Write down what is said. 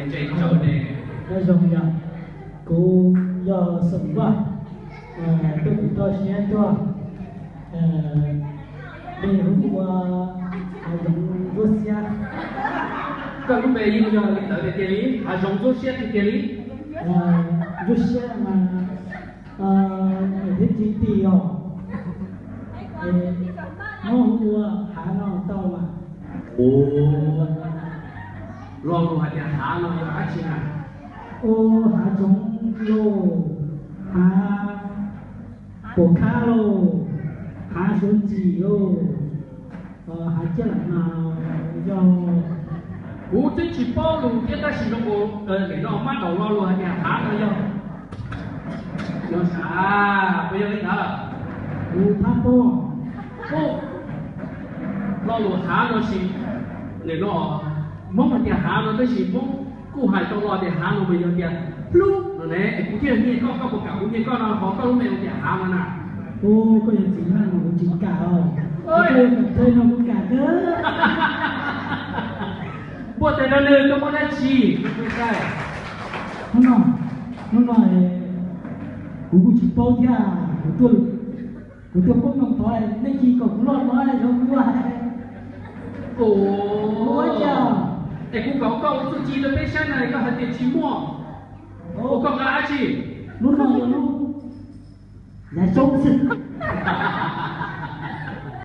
Ntshe tsaus ne. Nyob zoo yom, kuv yog Xoom Vaj, tuaj kuv toj siab tuaj, npe hu ua Hav Zoov Ntsuab Siab. Koj lub npe yeej yog li ntawd tiag tiag li, Hav Zoov Ntsuab Siab tiag tiag li. Ntsuab Siab mas nws thiab txiv tij os. Muab hu ua Hav no tau mas. Ua, lo lus hais tias hav no yog dab tsi na? Ua hav zoov lauj, hav puas khab lauj, hav suav ntsim lauj, hav ciaj lam mas yog. Kuv twb tsis paub lus thiab tab sis zoo nkaus nim no mab daum lo lus hais tias hav no yog, yog sav, puas yog li ntawd? Kuv pab paub. Lo lus hav no sis nim no Hmoob hais tias hav no tab sis Hmoob kuj hais tau lo tias hav no mas yog tias hlub no ne. Es kuv thiaj nyiag koj, koj puas kam kuv nyiag koj no, ho koj lub npe hu tias hav no na? Ua koj yog txiv neej mas kuv tsis kam os. Koj yog kam thawj no kuv kam kawg. Npuaj tes rau nws, koj muaj dab tsi? Hnub no, hnub no kuv kuj tsis paub thiab, kuv tuaj, kuv tuaj poob noo tod, nej cia kom kuv loj no zoo kuv ua. Ua cas es kuv kom koj ua txuj ci rau peb saib na, koj hais tias tsis muaj, ua koj nqa dab tsi? Hnub no yog hnub yav xyoob xwb.